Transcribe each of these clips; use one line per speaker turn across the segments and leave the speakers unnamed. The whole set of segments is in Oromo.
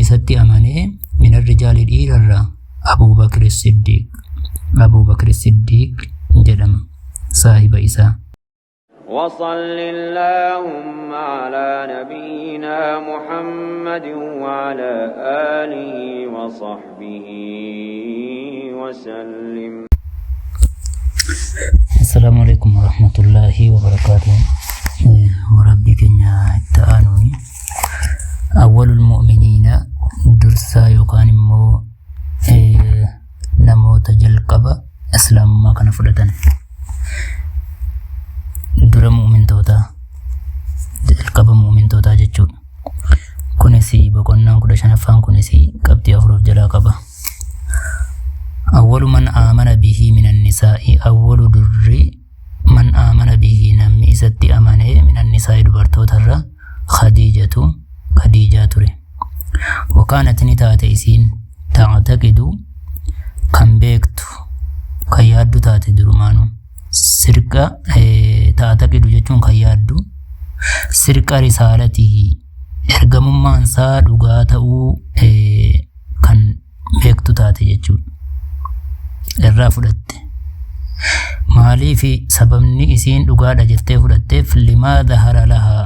isatti amanee min arrijaali dhiirarraa Abuu Bakr Siddiiq Abuu Bakr Siddiiq jedhama saahiba isaa.
وصل اللهم على نبينا محمد وعلى آله وصحبه وسلم.
Assalaamu alaikum warahmatullaahi wabarakaatuh. Warabbii keenya itti aanuuni awwalul mu'miniina dursaa yookaan immoo namoota jalqaba islaamummaa kana fudhatan dura mu'mintootaa jalqaba mu'mintootaa jechuudha. Kunis boqonnaan 15ffaan kunis qabxii 4 of jalaa qaba. Awwalu man aamana bihi minan nisaa'i awwalu durri man aamana bihi namni isatti amane minan nisaa'i dubartoota irra Khadiijatu Khadiijaa ture. Wakaanat ni taate isiin ta'taqidu kan beektu kan yaaddu taate durumaanuu sirqa ta'taqidu jechuun kan yaaddu sirqa risaalatihi ergamummaan isaa dhugaa ta'uu kan beektu taate jechuudha. Irraa fudhatte. Maaliif sababni isiin dhugaadha jettee fudhatteef limaa dhahara lahaa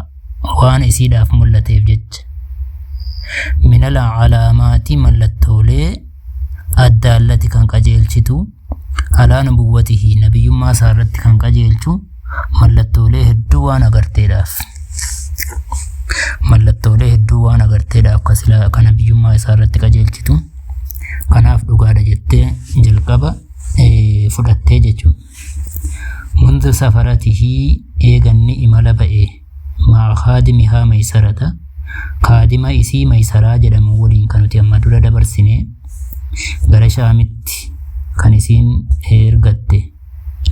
waan isiidhaaf mul'ateef jecha. Minal calaamaati mallattoolee addaallati kan qajeelchitu alaa nubuwwatihi nabiyyummaa isaa irratti kan qajeelchu mallattoolee hedduu waan agarteedhaaf. Mallattoolee hedduu waan agarteedhaaf ka sila ka nabiyyummaa isaa irratti qajeelchitu. Kanaaf dhugaadha jettee jalqaba fudhattee jechuudha. Mundu safaratihi eeganni imala ba'e maa kaadimihaa maysarata kaadima isii maysaraa jedhamu waliin kan nuti amma dura dabarsine gara shaamitti kan isiin ergatte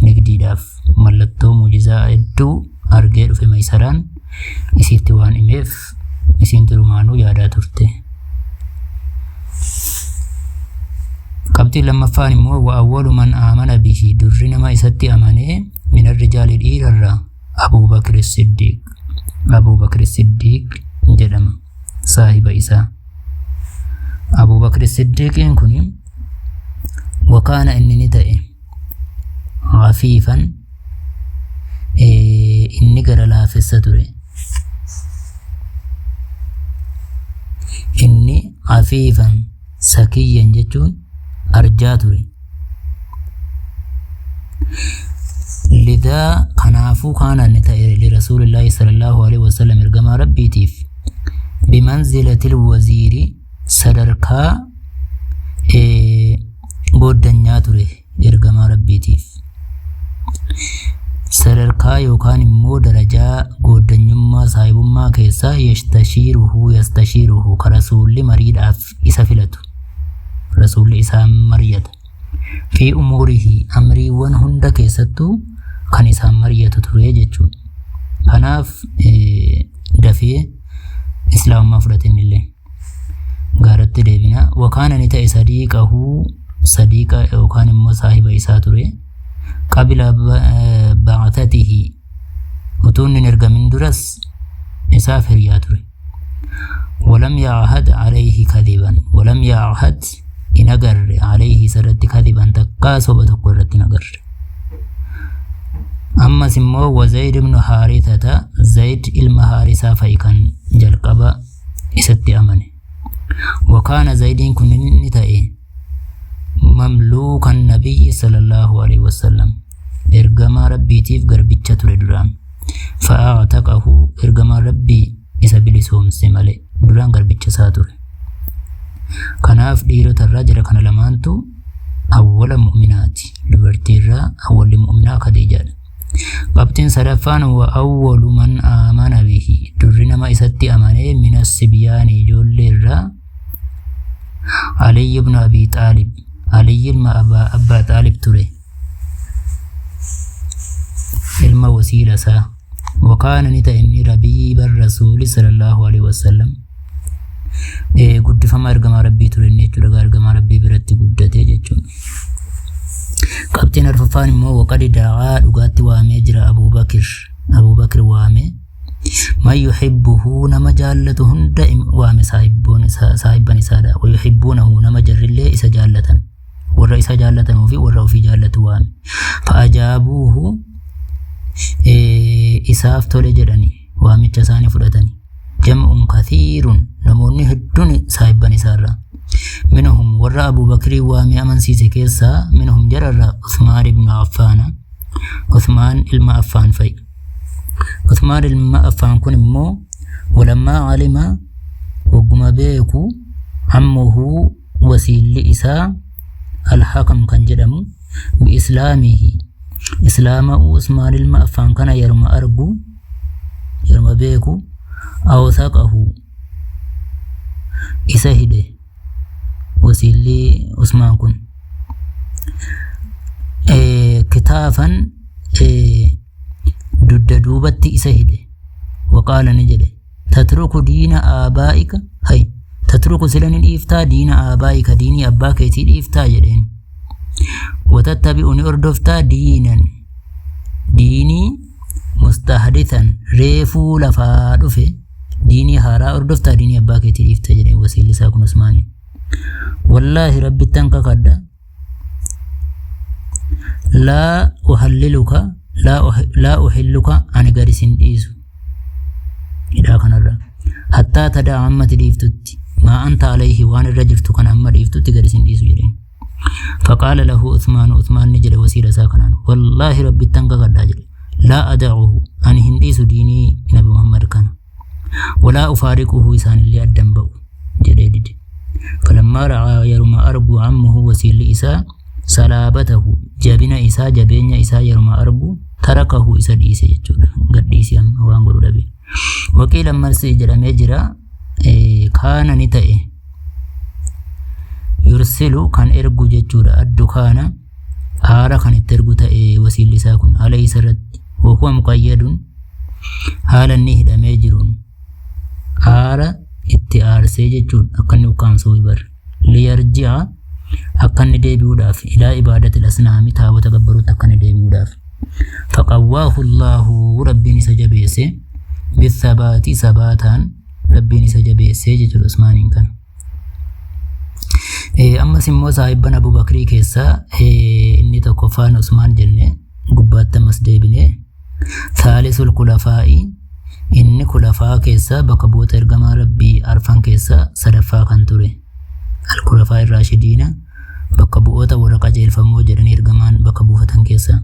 nigdiidhaaf mallattoo muujizaa hedduu argee dhufe maysaraan isiitti waan himeef isiin durumaanuu yaadaa turte. Qabxiin lammaffaan immoo wa awwalu man aamana bihi durri nama isatti amanee min arrijaali dhiirarraa Abuu Bakr Siddiiq Abuu Bakr Siddiiq jedhama saahiba isaa. Abuu Bakr Siddiiqiin kun wakaana inni ni ta'e afiifan inni gara laafessa ture. Inni afiifan sakiyyan jechuun arjaa ture. Lidaa kanaafuu kaana ni ta'e lirasuulillaahi sallallahu alaihi wasallam ergamaa rabbiitiif bimanzilatil waziiri sadarkaa gooddanyaa ture ergamaa rabbiitiif. Sadarkaa yookaan immoo darajaa gooddanyummaa saahibummaa keessaa yastashiiruhu yastashiiruhu ka rasuulli mariidhaaf isa filatu. Rasuulli isaan mariyata. Fi umuurihi amriiwwan hunda keessattuu kan isaan mariyatu ture jechuudha. Kanaaf dafee islaamummaa fudhate innillee. Gaaratti deebina. Wakaana ni ta'e sadiiqahu sadiiqa yookaan immoo saahiba isaa ture. Qabila ba'atatihi utuu inni hin ergamin duras isaaf hiriyaa ture. Walam yaahad alayhi kadiban walam yaahad hin agarre alayhi isarratti kadiban takkaa soba tokko irratti hin agarre. Ammas immoo wa Zayd ibn Haarithata Zayd ilma Haarisaa fa'i kan jalqaba isatti amane. Wakaana Zaydiin kun inni ta'e mamluukan nabiyyi sallallahu alaihi wasallam ergamaa rabbiitiif garbicha ture duraan. Fa'aataqahu ergamaan rabbii isa bilisoomse malee duraan garbicha isaa ture. Kanaaf dhiirota irraa jara kana lamaantu awwala mu'minaati. Dubartii irraa awwalli mu'minaa Khadiijaadha. Qabxiin sadaffaan wa awwalu man aamana bihi durri nama isatti amanee mina sibyaani ijoollee irraa Aliy ibn Abi Xaalib Aliy ilma Abbaa Xaalib ture. Ilma wasiila isaa. Wakaana ni ta'e inni rabiiba rasuuli sallallahu alaihi wasallam. Guddifama ergamaa rabbii ture inni jechuudha. Ergamaa rabbii biratti guddate jechuudha. Qabxiin arfaffaan immoo waqadi da'aa dhugaatti waamee jira Abuu Bakir. Abuu Bakir waamee. Man yuhibbuhu nama jaallatu hunda waame saahibban isaadha. Wa yuhibbuunahu nama jarrillee isa jaallatan. Warra isa jaallatanuu fi warra ofii jaallatu waame. Fa'ajaabuuhu isaaf tole jedhani waamicha isaanii fudhatani. Jam'un kathiirun namoonni hedduun saahibban isaarra. Minhum warra Abu Bakrii waame amansiise keessaa minhum jararra Uthmaan ibn Affaana. Uthmaan ilma Affaan fa'i. Uthmaan ilma Affaan kun immoo walammaa alima wagguma beeku ammuhu wasiilli isaa Alhakam kan jedhamu bi'islaamihi islaama Usmaan ilma Affaan kana yeruma argu yeruma beeku awsaqahu isa hidhe wasiilli Usmaan kun kitaafan dugda duubatti isa hidhe waqaala ni jedhe tatruku diina aabaa'ika hay tatruku sila ni dhiiftaa diina aabaa'ika diinii abbaa keetii dhiiftaa jedheen watattabi'u ni hordoftaa diinan diinii mustahdithan reefuu lafaa dhufe diinii haaraa hordoftaa diinii abbaa keetii dhiifta jedheen wasiilli isaa kun Usmaaniin wallaahi rabbittan kakadha laa uhalliluka laa uhilluka ani gadi sin dhiisu hidhaa kanarra hattaa tadaa ammati dhiiftutti maa anta alayhi waan irra jirtu kana amma dhiiftutti gadi sin dhiisu jedheen. Faqaala lahu Uthmaan Uthmaan ni jedhe wasiila isaa kanaan wallaahi rabbittan kakadhaa jedhe laa ada'uhu ani hin dhiisu diinii nabi Muhammad kana walaa ufaariquhu isaanillee addan ba'u jedhee dide. Falammaa ra'aa yeruma argu ammuhu wasiilli isaa salaabatahu jabina isaa jabeenya isaa yeruma argu tarakahu isa dhiise jechuudha. Gadhiisi amma waan godhu dhabe. Waqiila ammas jedhamee jira kaana ni ta'e yursilu kan ergu jechuudha. Addu kaana aara kan itti ergu ta'e wasiilli isaa kun haala isa irratti wahuwa muqayyadun haala inni hidhamee jiruun aara itti aarsee jechuun akka inni ukkaamsuu bar liyarji'a akka inni deebi'uudhaaf ilaa ibaadatil asnaami taabota gabbaruutti akka inni deebi'uudhaaf. Faqawwaahu Allaahu rabbiin isa jabeesse bithabaati sabaataan rabbiin isa jabeesse jechuudha Usmaaniin kana. Ammas immoo saahibban Abubakrii keessaa inni tokkoffaan Usmaan jenne gubbaatti ammas deebine Thaalisul Kulafaa'i inni kulafaa keessaa bakka bu'oota ergamaa rabbii arfan keessaa sadaffaa kan ture. Al-Kulafaa Irraashidiina bakka bu'oota warra qajeelfamoo jedhanii ergamaan bakka buufatan keessaa.